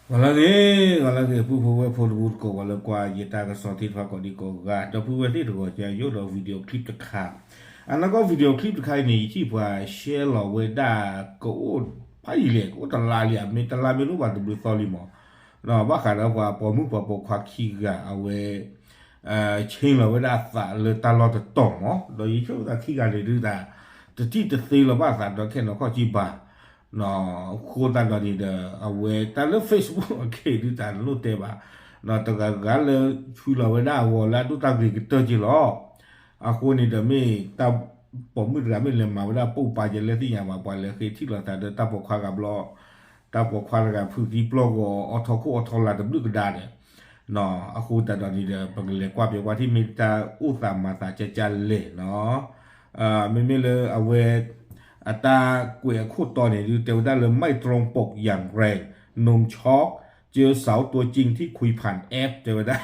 ဂီၤလၢအဂ့ၤ, ဂီၤလၢအဂ့ၤ ပုၢ်ဖိဝဲၢ်ဖိတံၤသကိး ပှၤလၢကွၢ်ယတၢ်ကစီၣ်သ့ၣ်တဖၣ်ကိးဒံကိးဂၤ, ဒီပုၢ်ဝဲၢ်သ့ၣ်တဂီၤ ယအိၣ်ဒီး video clip တခါ, အနီၢ်ကီၢ် video clip တခါအံၤန့ၣ် ယထံၣ်ပှၤ share လီၤဝဲဒၣ် ကအိၣ်ဖးယံာ်လဲၣ်, ကအိၣ်တလါလံဧါ, မ့ၢ်တလါမ့ၢ်တအိၣ်ဘၣ်တဘျုးသီလံမး, ဘၣ်ဃးဒီးပှၤပိာ်မုၣ်ပှၤပိာ်ခွါခံဂၤ အဝဲ ဆ့လီၤဝဲဒၣ်အသးလၢတၢ်လီၢ်တတီၤမး, ဒီးယဆိကမိၣ်သးခံဂၤန့ၣ်ဒုးတၢ် တထံၣ်တသ့လီၤဘၣ်အသးဒီးခဲနီၢ်ခီၣ်ကံဘၣ်, အဃိသတးဒီးန့ၣ်ဒီး အဝဲတၢ်လၢ Facebook အခံဒုးတၢ်လိၣ်တဲဘၣ်, တဂၤဂၤလၢဆှံလီၤဝဲဒၣ်အဂီၤလၢအဒိၣ်တၢ်ဂ့ၤကတၢၢ်က့လီၤ. အဃိန့ၣ်ဒီးမ့ၢ်တၢ်ပိာ်မုၣ်တဂၤ မ့ၢ်လဲၤမၤဝဲဒၣ်ပိာ်ပာ်ကလဲၣ်သ့ၣ်ညါဘၣ်, ပှၤလဲၤဃ့ထံၣ်လိာ်သးဒီးတၢ်ပိာ်ခွါဂၤဘျီ, တၢ်ပိာ်ခွါတဂၤဖုးသံပျီၢ်ဂီၤ အီထီခိၣ်အီထီလာ်တဘျုးကဒါဒီး အဃိသတးဒီးန့ၣ်ဒီး ပကလဲၤကွၢ်ပှဲၤကွၢ်ထံၣ် မ့ၢ်တၢ်အိၣ်သးမၤသးကၢ်ကၢ်လဲၣ်နီၤ. မ့မ့ၢ်လၢအဝဲ အတၢ်ကွဲးအခိၣ်တီန့ၣ်ဒုး တဲဝဲဒၣ်လၢ ไม่ตรงปกอย่างแรง นมช็อก เจอสาวตัวจริงที่คุยผ่านแอป တဲဝဲဒၣ်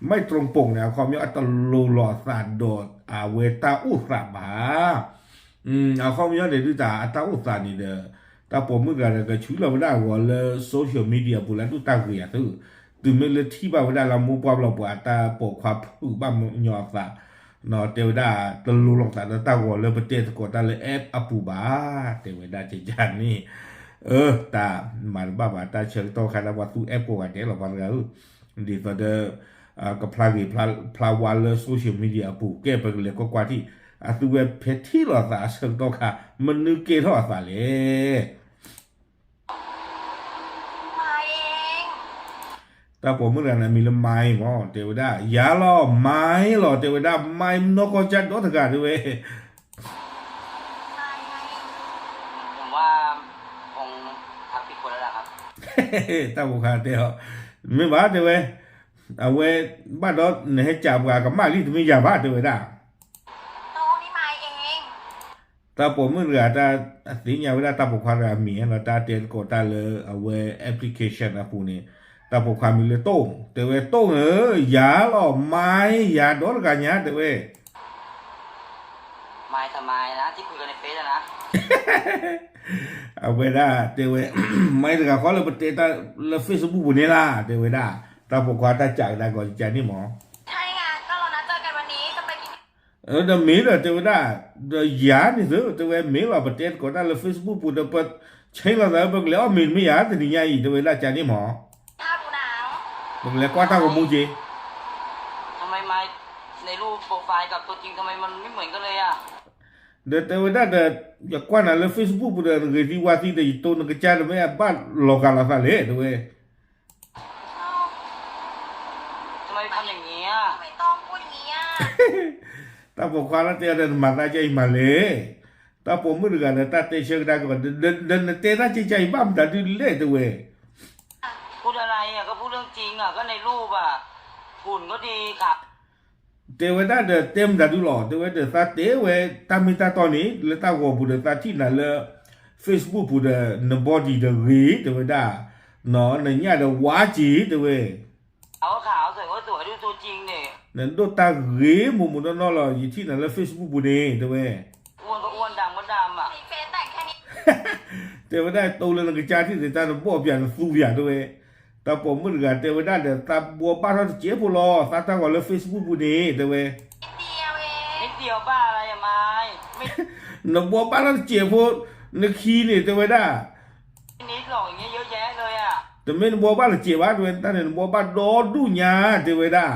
ไม่ตรงปก န့ၣ် အခီပညီအတလိၤလိာ်အသးဒီးအဝဲတၢ်အိၣ်သးဘၣ်. အခီပညီန့ၣ်ဒုးတၢ်အတၢ်အိၣ်သးန့ၣ်ဒီး တၢ်ပိာ်မုၣ်တဂၤဒီးကဆှံလီၤဝဲဒၣ်အဂီၤလၢ social media ပူၤလၢအဒိၣ်တၢ်ဂ့ၤအသု, တုၤမ့ၢ်လၢထံၣ်ဘၣ်ဝဲဒၣ်လၢမိၢ်ပှၢ်ဘျီပှၤ အတၢ်ပိာ်ခွါဖုးဘၣ်ညီအသး, တဲဝဲဒၣ်တလိၤလိာ်သးဒီးတၢ်ဂီၤလၢပတဲသကိးတၢ်လၢ app အပူၤဘၣ်, တဲဝဲဒၣ်ကကန့ၣ်, အၢ တၢ်မၤတဘၣ်ဘၣ် တၢ်ဆၢကတီၢ်ခါဒၣ်ပှၤသူ app ကိးဂၤဒဲးလီၤ ပှၤတဂၤဧၢ, ဒ်သိးဒီး ကဖျါဂ့ၤဖျါဝါလၢ social media အပူၤ ကဲပကလဲၤကွၢ်ကွၢ်ထံၣ် အသုဝဲဖဲထံၣ်လိာ်သးအဆၢကတီၢ်ခါ မနုၤကဲထီၣ်အသးလဲၣ်. တၢ်ပိာ်မုၣ်တဂၤန့ၣ် အမံၤလၢ မါအ့ မး တဲဝဲဒၣ် ယၤလီၤ မါအ့လီၤ တဲဝဲဒၣ် မါအ့နီၢ်ကီၢ်ကၢ်ဒီတဂၤ တဲဝဲ တၢ်ပိာ်ခွါတဲအီၤ မ့ၢ်ဘၣ်တဲဝဲ အဝဲ ဘၣ်ဒီးနဟဲကးပှၤကမၣ်လံ တမ့ၢ်ယၤဘၣ် တဲဝဲဒၣ် တၢ်ပိာ်မုၣ်တဂၤ တၢ်အသ့ၣ်ညါဝဲဒၣ်တၢ်ပိာ်ခွါတဂၤအမံၤ ဒီးတၢ်တဲသကိးတၢ်လၢအဝဲ application အပူၤန့ၣ် တၢ်ပိာ်ခွါမံၤလၢတိၢ် တဲဝဲတိၢ်ဧၢ ယၤလီၤ မါအ့ယၤဒီတဂၤညါ တဲဝဲ အဝဲဒၣ်တဲဝဲ မါအ့တဂၤဃီလၢပတဲတၢ်လၢ Facebook ပူၤန့ၣ်လီၤ တဲဝဲဒၣ် တၢ်ပိာ်ခွါတၢ်ကးကဒါကီးကန့ၣ်မး ဒီးမ့ၢ်ဒီးတဲဝဲဒၣ် ဒီးယၤန့ၣ်သု တဲဝဲ မ့ၢ်လီၤ ပတဲသကိးတၢ်လၢ Facebook ပူၤဒီး ပဆ့လီၤသး ပကလဲၤအီၣ်မ့ၤတမ့ၢ်ယၤ တနံၤညါအံၤ တဲဝဲဒၣ်ကန့ၣ်မး ပကလဲၤကွၢ်တၢ်ဂီၤမူက့ၤ ဒီးတဲဝဲဒၣ်ဒီး ယကွၢ်နၤလၢ Facebook ပူၤဒီး နဂ့ၤသံဝါသံဒီး ယတိၢ်နကစၢ်ဒီး မ့ၢ်အဘၣ်လီၤဂာ်လိာ်သးလဲၣ် တဲဝဲ တၢ်ပိာ်ခွါလၢတဲအီၤဒီး နမၤသးဒ်အံၤမးလဲၣ်. တၢ်ပိာ်မုၣ်တဂၤဒီး တၢ်တဲဆၢကဒါကီး ဒီးနတဲတၢ်ကဲကၢ်အံၤ ဘၣ်မတၤဒုလဲၣ် တဲဝဲ တဲဝဲဒၣ်ဒီး တဲမတၤဒုလီၤ တဲဝဲဒီး သးတဲဝဲ တၢ်မ့ၢ်တၢ်တီန့ၣ် လၢတၢ်ဂီၤပူၤဒီး သးထံၣ်နၤလၢ Facebook ပူၤဒီး န body ဒီးဂ့ၤ တဲဝဲဒၣ် နညၣ်ဒီးဝါက့ၤ တဲဝဲ နဒိၣ်တၢ်ဂ့ၤမိၢ်မိၢ်နီၢ်နီၢ်လီၤ ယထံၣ်နၤလၢ Facebook ပူၤန့ၣ် တဲဝဲ တဲဝဲဒၣ် တိၢ်လၢနကစၢ်ထံၣ်န့ၣ် တၢ်နဘီၣ်ပၠးနသူပၠး တဲဝဲ တၢ်ပိာ်မုၣ်တဂၤတဲဝဲဒၣ်ဒီး သးဘှီဘၣ်ထီၣ်တစဲးဖိလီၤ သးတၢ်ဂီၤလၢ Facebook ပူၤန့ၣ် တဲဝဲ နဘှီဘၣ်ထီၣ်တစဲးဖိ နခံန့ၣ် တဲဝဲဒၣ် တမ့ၢ်နဘှီဘၣ်တစဲးဘၣ် တဲဝဲ တၢ်န့ၣ်နဘှီဘၣ်ဒီဒူၣ်ညါ တဲဝဲဒၣ်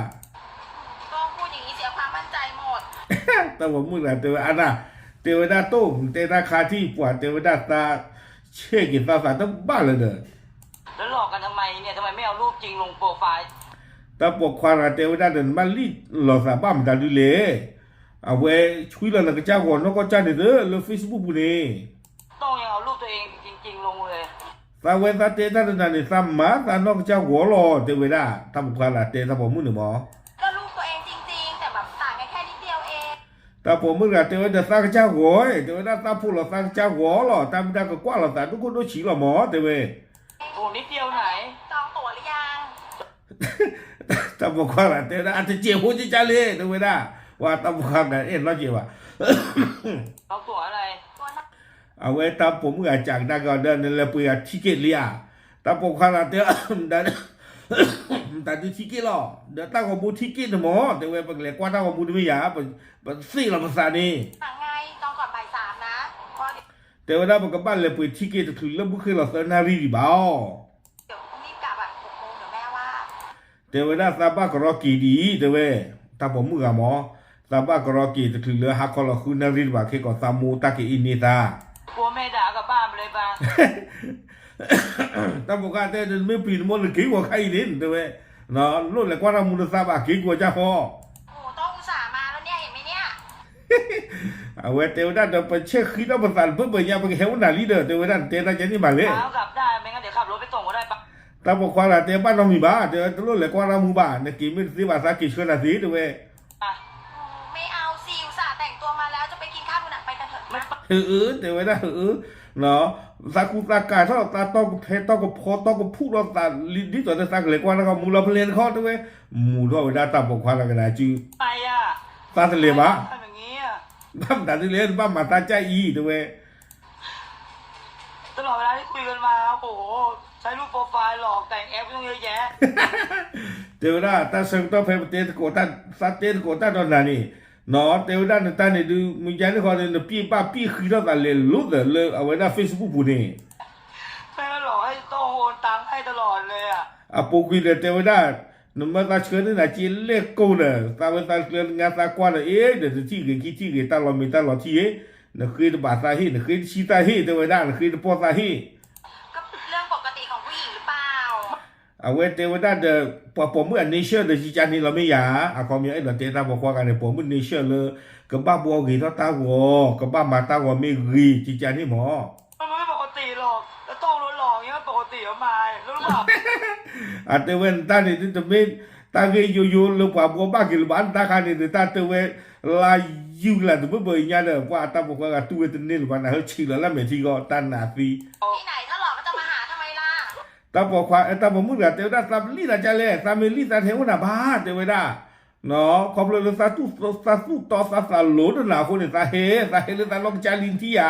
တၢ်ပိာ်မုၣ်တဂၤတဲဝဲ အါနၤ တဲဝဲဒၣ်တိၢ် နတဲတၢ်ခါထံၣ်ပှၤ တဲဝဲဒၣ်သး ဆဲးက့ၤသးသးတဘၣ်လၢၤဒီး တၢ်ပိာ်ခွါတဂၤတဲဝဲဒၣ်ဒီး နဘၣ်လံၣ်လီၤသးဘၣ်မတၤဒုလဲၣ်. အဝဲဆှံလီၤနကစၢ်ဂီၤနီၢ်ကီၢ်ကၢ်န့ၣ်သၢ လၢ Facebook ပူၤန့ၣ် သးဝဲသးတဲတၢ်တနၤန့ၣ် သးမၤသးနီၢ်ကစၢ်ဂီၤလီၤ တဲဝဲဒၣ် တၢ်ပိာ်ခွါတဂၤတဲတၢ်ပိာ်မုၣ်န့ၣ်မး တၢ်ပိာ်မုၣ်တဂၤတဲဝဲဒီး သးကစၢ်ဂီၤ တဲဝဲဒၣ် သးဖိးလီၤသးကစၢ်ဂီၤလီၤ တၢ်မ့ၢ်တၢ်ကကွၢ်လီၤသးဒိၣ်ခိၣ်ဒိၣ်ဆံးလီၤမး တဲဝဲ တၢ်ပိာ်ခွါတဂၤတဲဝဲဒၣ် အတစဲးဖိကကၢ်လဲၣ် တဲဝဲဒၣ် ပှၤတၢ်ပိာ်ခွါတဂၤအဲၣ်နီၢ်ကဲးဘၣ် အဝဲတၢ်ပိာ်မုၣ်ဂၤကးကဒါက့ၤအီၤဒီး နလဲၤပှ့ၤဂၤ ticket လံဧါ, တၢ်ပိာ်ခွါလၢတဲ မတၤဒုးထံက့ၣ်လီၤ, ဒီးတၢ်ဂီၤမူထံက့ၣ်န့ၣ်မ့ၢ် တဲဝဲ ပကလဲၤကွၢ်တၢ်ဂီၤမူတမ့ၢ်ယၤ, ပသ့ၣ်လီၤပသးန့ၣ်, တဲဝဲဒၣ် ပကဘၣ်လဲၤပှ့ၤထံက့ၣ်တချုးလၢဘုဃ့လီၤသၢနၣ်ရံၣ်ဒံးဘၣ်အီၤ, တဲဝဲဒၣ်သးဘၣ်ကရီက့ၤဒ်အံၤ တဲဝဲ, တၢ်ပိာ်မုၣ်ဂၤမ့ၢ်, သးဘၣ်ကရီက့ၤတချုးလၢဟါခီလီၤဃုနၣ်ရံၣ်တဘၣ်ခဲကီး သးမိၢ်တၢ်က့ၤအ့န့ၢ်သး တၢ်ပိာ်ခွါတဲ နမ့ၢ်ပျံၤနမိၢ်နက့ၤကွၢ်ခါအံၤန့ၣ် တဲဝဲ, လိၣ်လဲၤကွၢ်တၢ်မူနသးဘၣ်က့ၤကွၢ်ကၢ်ဃီ, အဝဲတဲဝဲဒၣ်ဒီး ပဆဲၣ်ဃံထီၣ်ပသးတဘၣ်ဘၣ်ညါ ပကဟဲအိၣ်နၤလံဒီး တဲဝဲဒၣ် နတဲတၢ်ကဲန့ၣ်မးလဲၣ်, တၢ်ပိာ်ခွါလၢတဲဘၣ်နီတမံၤဘၣ် တဲဝဲ တလိၣ်လဲၤကွၢ်တၢ်မူဘၣ် နက့ၤမ့ၢ်တသ့ဘၣ် သးက့ၤဆှၢနၤသ့ တဲဝဲ ဟအၢ တဲဝဲဒၣ် ဟအၢ, သးကူသးကၤထီၣ်သးတီကဖဲတီကဖီတီကဖူၣ်ဒီးသးလံ ဒ်သိးဒီးသးကလဲၤကွၢ်တၢ်ဂီၤမူလီၤ ဖဲလဲၣ်တခီ တဲဝဲ, မူထီၣ်ဝဲဒၣ်တၢ်ပိာ်ခွါလၢကဒါစု, သးတလဲၤဘၣ်, ဘၣ်မတၤဒ်လဲၣ် နဘၣ်မၤသးကၢ်အံၤ တဲဝဲ တဲဝဲဒၣ် တၢ်ဆၢကတီၢ်ဖဲပတဲသကိးတၢ် သးတဲသကိးတၢ်ဒီးနၤန့ၣ်, နီၢ် တဲဝဲဒၣ်နတၢ်န့ၣ်ဒုး မုၢ်ယါန့ၣ်ဃီန့ၣ် နပျ့ၢ်ဘၣ်ပျ့ၢ်ဃံထီၣ်သးလဲၤလိသၢၣ်လၢအဝဲဒၣ် Facebook ပူၤန့ၣ်, အပူၤကွံာ်ဒီးတဲဝဲဒၣ်, နမၢသးဆှၢန့ၢ်နၤက့လဲၣ်ကိၢ်ဒီး သးဝဲသးကျၢၤနငါသးကွၢ်ဒီး အ့ၣ်ဒီးတထံၣ်ဂ့ၤခံထံၣ်ဂ့ၤ တၢ်လီၤမ့ၢ်တၢ်လီၤထံၣ်ဂ့ၤ, နဃ့တဘၣ်သးဟ့ၣ် နဃ့တဆံသးဟ့ၣ် တဲဝဲဒၣ် နဃ့တပီၢ်သးဟ့ၣ် အဝဲတဲဝဲဒၣ်ဒီး ပှၤပိာ်မုၣ်အ nature ဒီးကကၢ်န့ၣ်လီၤမ့ၢ်ယၤ, အခီပညီအဲၣ်ဒိးတဲတၢ်ပိာ်ခွါဂၤန့ၣ် ပိာ်မုၣ် nature လၢ ကဘၣ်ဘှီဂ့ၤထီၣ်တၢ်ဂီၤ ကဘၣ်မၤတၢ်ဂီၤမ့ၢ်ဂ့ၤ ကကၢ်န့ၣ်မး, အတဲဝဲနတၢ်န့ၣ်ဒုးတမ့ၢ် တၢ်ဂ့ၢ်ယိယိလၢပှၤဘှီဘၣ်က့ၤလၢၤဘၣ် နတၢ်ခါန့ၣ်ဒီး တၢ်တဲဝဲ လါယူၤကလးတဘၣ်ဘၣ်အံၤညါဒီး ပှၤအတၢ်ပိာ်ခွါဂၤတူၢ်ဝဲတန့ၢ်လၢၤဘၣ် နဟၢဆံးလီၤလၢမဲာ်ထံဂီၢ် တၢ်နးသံ တၢ်ပိာ်ခွါ တၢ်ပိာ်မုၣ်တဂၤတဲဝဲဒၣ် သးပလံၣ်သးကလဲၣ် သးမ့ၢ်လံၣ်သးတဟဲအိၣ်နၤဘၣ် တဲဝဲဒၣ်, ခီဖျိလၢ သးသူၣ်တီသးသးလိၤတနၤအဃိန့ၣ် သးဟဲ သးဟဲလၢသးနီၢ်ကစၢ်လံနထံၣ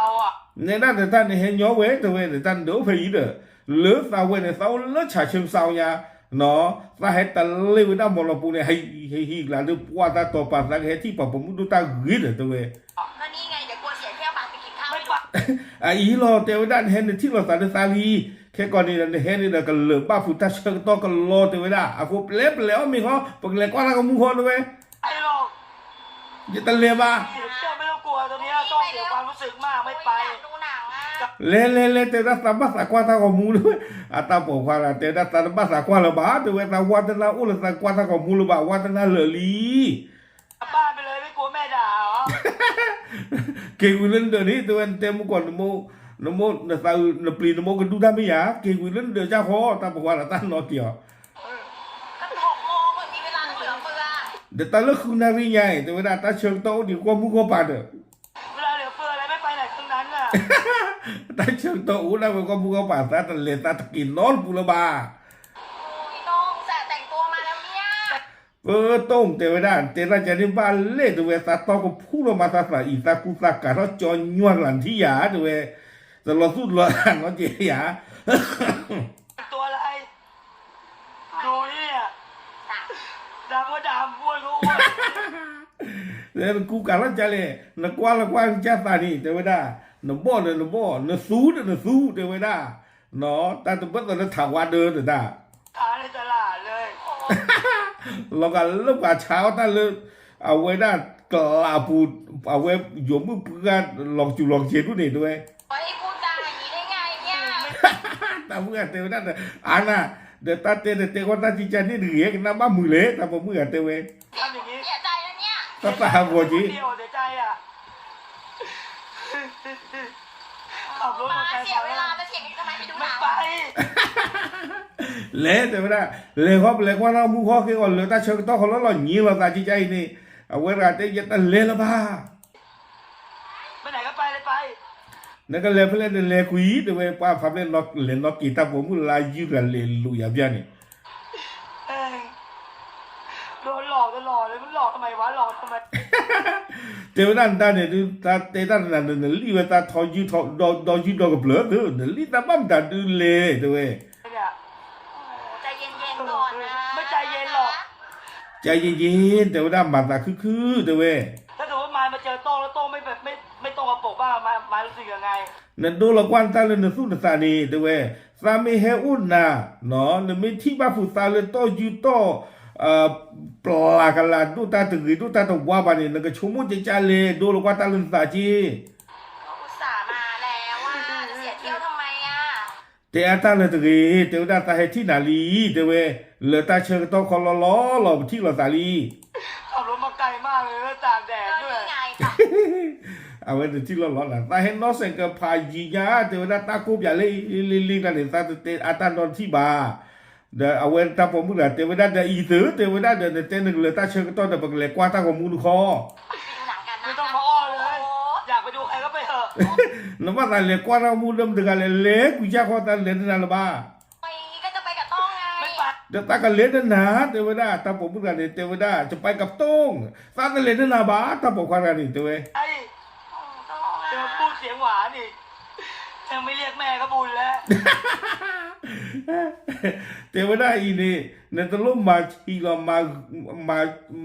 ်ဧါ နဲဒၣ်နတၢ်န့ၣ်ဟဲညီဝဲ တဲဝဲ နတၢ်နဒုးအိၣ်ဖဲအံၤဒီး လၢသးဝဲန့ၣ် သးအိၣ်လၢဆးဆၢကစီညါ, သးဟဲတလ့ဝဲဒၣ်မီၢ်လီၤပူၤန့ၣ် ဟဲဟံးကလၤဒီး ပှၤသးတီၤပာ်သးကဟဲထံၣ်ပှၤပိာ်မုၣ်ဒိၣ်တၢ်ဂ့ၤဒီး တဲဝဲ အအံၤလီၤ တဲဝဲဒၣ် နဟဲနထံၣ်လိာ်သးလၢသးလံ, ခဲကီးန့ၣ်ဒီး နဟဲန့ၣ်ဒီး ကလၢာ်ဘၣ်ဖုးတၢ်ဆၢကတီၢ်ကလီ တဲဝဲဒၣ်, အဃိပျဲပျဲအီၣ်မ့ၤဃီ ပကလဲၤကွၢ်တၢ်ဂီၤမူဃီ တဲဝဲ, ယတလဲၤဘၣ် လဲၤလဲၤလဲၤ တဲဝဲဒၣ် သးဘၣ်သးကွၢ်တၢ်ဂီၤမူ တဲဝဲ, အတၢ်ပိာ်ခွါလၢ တဲဝဲဒၣ် သးတဘၣ်သးကွၢ်လၢၤဘၣ် တဲဝဲ သးဝါတနၢ်အိၣ်လၢသးကွၢ်တၢ်ဂီၤမူလၢၤဘၣ် ဝါတနၢ်လၢာ်လံ က့ၤကွံာ်လၢနဒၢးန့ၣ် တဲဝဲ နတဲမူကီၢ် နမိၢ် နသးအုး နပျံၤနမိၢ်ကဒူၣ်တၢ်မ့ၢ်ယၤ က့ၤကွံာ်လၢနဒၢးကၢ်ဃီ တၢ်ပိာ်ခွါလၢတၢ်နီၢ်က့ၤအီၤ ဒီးတၢ်လၢဃုနၣ်ရံၣ်ညါအံၤ တဲဝဲဒၣ် တၢ်ဆၢကတီၢ်အိၣ်ဒံးဂီၢ်မုၢ်ဂီၢ်ပၤဒီး တၢ်ဆၢကတီၢ်အိၣ်ဒၣ်ဝဲဂီၢ်မုၢ်ဂီၢ်ပၤ သးတလဲၤသးတက့ၤနီတပူၤလၢၤဘၣ် ပၢတိၢ်တဲဝဲဒၣ် တဲတၢ်ကန့ၣ်ဘၣ်လဲၣ် တဲဝဲ သးတီကဖူၣ်လီၤမၤသးသးအံၤ သးကူသးကၤထီၣ်ကၠီညွၢ်လၢနထံၣ်ယၤ တဲဝဲ တလီၤသူၣ်လီၤသးနီတက့ၢ်ယၤ နကူကၤထီၣ်ကလဲၣ် နကွၢ်လၢကွၢ်ကစၢ်သးန့ၣ် တဲဝဲဒၣ် နဘီၣ်ဒီးနဘီၣ် နသူဒီးနသူ တဲဝဲဒၣ် တၢ်တဘၣ်သးလၢထးဝါဒၢတဒၣ် လီၤဂာ်လၢပှၤဆါအီၣ်တၢ်လၢ အဝဲဒၣ်ကလးအပူၤ အဝဲယိၤမုၣ်ပှၢ်လီၤကစူၤလီၤကစဲးဒူၣ်န့ၣ် တဲဝဲ တၢ်မုၣ်ဂၤတဲဝဲဒၣ်ဒီး အါနၤ ဒီးတၢ်တဲတတဲဃီတၢ်ကံကန့ၣ်တဂ့ၤ ကနၣ်ဘၣ်မုာ်လဲၣ် တၢ်ပိာ်မုၣ်ဂၤတဲဝဲ တၢ်သးဟးဂီၤက့ၤ လဲၤတဲဝဲဒၣ် လဲၤဃီပလဲၤကွၢ်တၢ်မူဃီ ဃ့ကီးလၢတၢ်ဆၢကတီၢ်ဃီလီၤလီၤ ညံလီၤသးကံကအံၤန့ၣ် အဝဲတဂၤတဲ ယတလဲၤလၢၤဘၣ် နကလဲၤဖဲလဲၣ် နလဲၤကွံာ် တဲဝဲ ပှၤဖးဖျဲၣ် လဲၤနီၢ်က့ၤတၢ်ပိာ်မုၣ်လါယူၤတဂၤလဲၤလိာ်ယၤဘၣ်န့ၣ် တဲဝဲဒၣ်နတၢ်န့ၣ်ဒုး တၢ်တဲတၢ်တနၤန့ၣ် နလံၣ်ဝဲတၢ်ထီယုၢ်ထီ ဒီယုၢ်ဒီကပျၢၤသု နလံၣ်တၢ်ဘၣ်မတၤဒုးလဲၣ် တဲဝဲ ကယ့ယ့ တဲဝဲဒၣ်မၤသးခုခု တဲဝဲ နဒိလီၤကွၢ်နတၢ်လၢနသူၣ်နသးန့ၣ် တဲဝဲ, သးမ့ၢ်ဟဲအိၣ်နၤ, နမ့ၢ်ထံၣ်ဘၣ်ဖုးသးလၢတီၢ်ယူတီၢ် ပျၢၤကလးဒိၣ်တၢ်တဂ့ၤဒိၣ်တၢ်တဝါဘၣ်န့ၣ် နကဆိကမိၣ်ကကၢ်လဲၣ် ဒိလီၤကွၢ်တၢ်လၢနသးက့ တဲအါတၢ်လၢတဂ့ၤ တဲဝဲဒၣ်သးဟဲထံၣ်နၤလံ တဲဝဲ, လၢတၢ်ဆၢကတီၢ်ခီလီၤလီၤလီၤ ပထံၣ်လိာ်သးလံ အဝဲတထံၣ်လီၤလီၤနၤ သးဟဲနီၣ်စဲးကဖးယံၤညါ တဲဝဲဒၣ်တၢ်ကိးပၠးလၢလံလံတၢ်န့ၣ် သးတတဲအါတၢ်နီတထံၣ်ဘၣ် ဒီးအဝဲတၢ်ပိာ်မုၣ်တဂၤတဲဝဲဒၣ်ဒီးအံၤသု တဲဝဲဒၣ်ဒီး နတဲနကလၢၤတၢ်ဆၢကတီၢ်ဒီး ပကလဲၤကွၢ်တၢ်ဂီၤမူတခီ နဘၣ်သးလဲၤကွၢ်တၢ်ဂီၤမူလၢမတဂၤလဲၣ် လဲၤကွံာ်ကၢ်ဃီသးလဲၤတနၤလၢၤဘၣ် ဒီးသးကလဲၤတနၤ တဲဝဲဒၣ် တၢ်ပိာ်မုၣ်တဂၤန့ၣ် တဲဝဲဒၣ် ကပကပတိၢ် သးတလဲၤတနၤဘၣ် တၢ်ပိာ်ခွါတဂၤန့ၣ် တဲဝဲ တဲဝဲဒၣ်အံၤန့ၣ် နတလိၣ်မၤဆံးလီၤ မၤ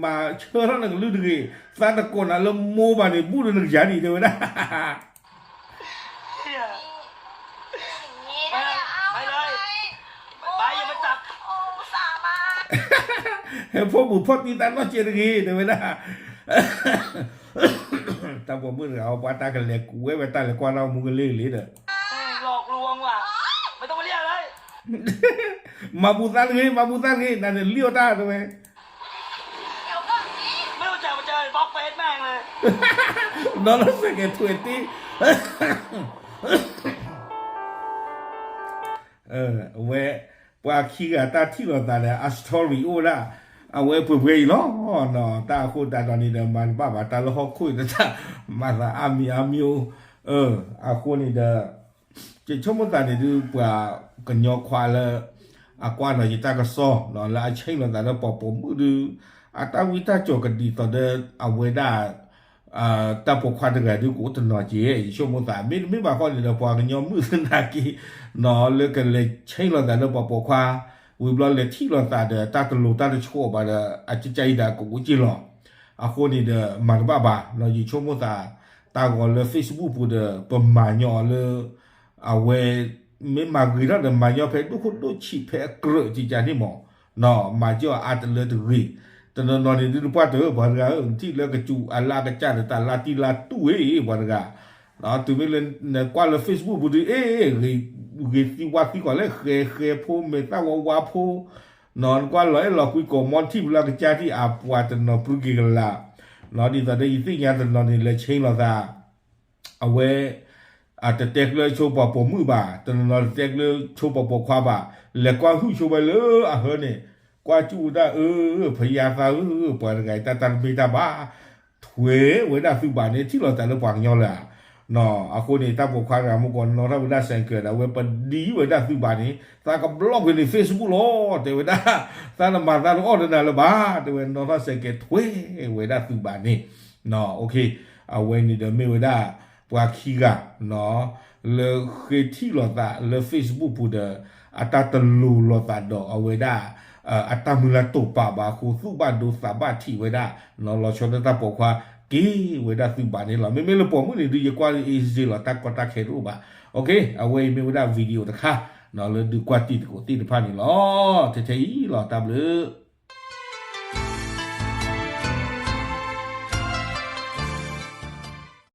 ဆၢထီၣ်နကလုၢ်တဂ့ၤ သးတကိးနၤလၢမိၢ်ဘၣ်န့ၣ် ဘူးလၢနကယၤဒံး တဲဝဲဒၣ် ဟဲဖီၣ်မုာ်ဖီၣ်တံၢ်သးနီၢ်ကဲးတဂ့ၤ တဲဝဲဒၣ် တၢ်ပိာ်မုၣ်တဂၤအီၤ ပှၤတၢ်ကလဲၤကူးဝဲဝဲတၢ်လဲၤကွၢ်တၢ်မူကလ့ၢ်ကလ့ၢ်ဒီး မၤဘူးသးတဂ့ၤ မၤဘူးသးတဂ့ၤ နၤန့ၣ်လံၣ်အီၣ်တၢ်တဲဝဲ နီၢ်နီၢ်စဲးကဲးထွဲတ့ၢ် အဝဲ ပှၤခံဂၤ တၢ်ထံၣ်လိာ်သးဒီး အ story အိၣ်ဝဲဒၣ် အဝဲပှဲၤပှဲၤအံၤလီၤ. တၢ်အဃိသတးဒီးန့ၣ်ဒီး မၤတဘၣ်ဘၣ် တၢ်လၢဟီၣ်ခိၣ်အံၤ တၢ်မၤသးအါမံၤအါမံၤအိၣ် အဃိန့ၣ်ဒီး ယဆိကမိၣ်သးန့ၣ်ဒုး ပှၤကညီခွါလၢ အကွၢ်ဒီးယတၢ်ကစီၣ် လၢအဆဲးလိာ်သးလၢပှၤပိာ်မုၣ်ဒုး အတၢ်ဝံတၢ်ကၠီၤကဒ်သိးဒီး အဝဲဒၣ် တၢ်ပိာ်ခွါတဂၤဒုးကအိၣ်တနီၤက့ၤ ယဆိကမိၣ်သး မ့တမ့ၢ်ဘၣ်ဃီန့ၣ်ဒီး ပှၤကညီမုၣ်သနာ်က့ လၢကလဲၤဆဲးလိာ်သးလၢပှၤပိာ်ခွါ ဝံၤဘျီလဲၤထံၣ်လိာ်သးဒီး တၢ်တလိၤတၢ်တဆီဘၣ်ဒီး အကကါအံၤဒၣ်ကအိၣ်က့ၤလီၤ. အဃိန့ၣ်ဒီး မၤတဘၣ်ဘၣ် ယဆိကမိၣ်သး တၢ်ဂီၤလၢ Facebook ပူၤဒီး ပမၤညီအီၤလၢ အဝဲ မ့ၢ်မၤဂ့ၤထီၣ်ဒီး မၤညီဖဲဒိၣ်ခိၣ်ဒိၣ်ဆံးဖဲအကြၢးကကါန့ၣ်မး မၤကၠီအအါတလၢတဂ့ၤ တနီၤနီၤန့ၣ်ဒုးတပှၢ်တၢၢ် ပှၤတဂၤဧၢ နထံၣ်လၢကစူၤအလၢအကစၢ်ဒီး တၢ်လၢတံၢ်လၢတူၢ်ဝဲ ပှၤတဂၤ တုၤမ့ၢ်လၢနကွၢ်လၢ Facebook ပူၤဒုး အ့ ဂ့ၤသံဝါသံကွၢ်လၢ ဃဲဃဲဖိ မဲာ်သၣ်ဝါဝါဖိ နကွၢ်လီၤအဲၣ်လီၤကွံကိးမီထံၣ်ပူၤလၢအကစၢ်ထံၣ် အပှၤတနီၤပြုက့ၤကလာ် ဒ်သိးဒီးယသ့ၣ်ညါတနီၤန့ၣ် လဲၤဆဲးလိာ်သး အဝဲ အတတဲကျၢၤဆိပှၤပိာ်မုၣ်ဘၣ်, တနီၤနီၤတတဲကျၢၤဆိပှၤပိာ်ခွါဘၣ်, လဲၤကွၢ်ဟုၣ်ဆိဝဲလၢအဟၢန့ၣ်, ကွၢ်ကၠူၣ်ဝဲဒၣ်အၢ, ဖယါသးဧၢ, ပှၤတဂၤအံၤတၢ်တၢ်တမ့ၢ်တၢ်ဘၣ်, ထွဲဝဲဒၣ်သုဘၣ်န့ၣ် ထံၣ်လိာ်သးလၢပှၤကညီလၢၤဧါ. အဃိန့ၣ် တၢ်ပိာ်ခွါတဂၤမူကီး နီၣ်ထီၣ်ဝဲဒၣ် ဆိုင်ကယ် ဒီး အဝဲပဒံဝဲဒၣ်သုဘၣ်န့ၣ် သးကဘျီၣ်ကွံာ်န့ၣ် Facebook လီၤ. တဲဝဲဒၣ် သးနမၤသးတအီၣ်တနၤလၢၤဘၣ်, တဲဝဲ နီၣ်ထီၣ် ဆိုင်ကယ် ထွဲဝဲဒၣ်သုဘၣ်န့ၣ် အဝဲန့ၣ်ဒီးမ့ၢ်ဝဲဒၣ် ပှၤခံဂၤ လၢဃ့ထံၣ်လိာ်သးလၢ Facebook ပူၤဒီး အတၢ်တလိၤလိာ်သးဒီးအဝဲဒၣ် အတၢ်မုၢ်လၢ်တိာ်ပာ်ဘၣ်အဃိ သူၣ်ဘၣ်ဒိသးဘၣ်ထံးဝဲဒၣ် လီၤဆီဒၣ်တၢ်ပိာ်ခွါ က့ၤဝဲဒၣ်သုဘၣ်န့ၣ်လီၤ. မ့မ့ၢ်လၢပိာ်မုၣ်န့ၣ်ဒုး ယကွၢ်လၢ easy လီၤ, တၢ်ကီတၢ်ခဲတအိၣ်ဘၣ်. အဝဲအံၤမ့ၢ်ဝဲဒၣ် video တခါ လၢဒုးကွၢ်တံၤသကိးသ့ၣ်တဖၣ်န့ၣ်လီၤ. ထဲထဲအံၤလီၤ တၢ်ဘျုး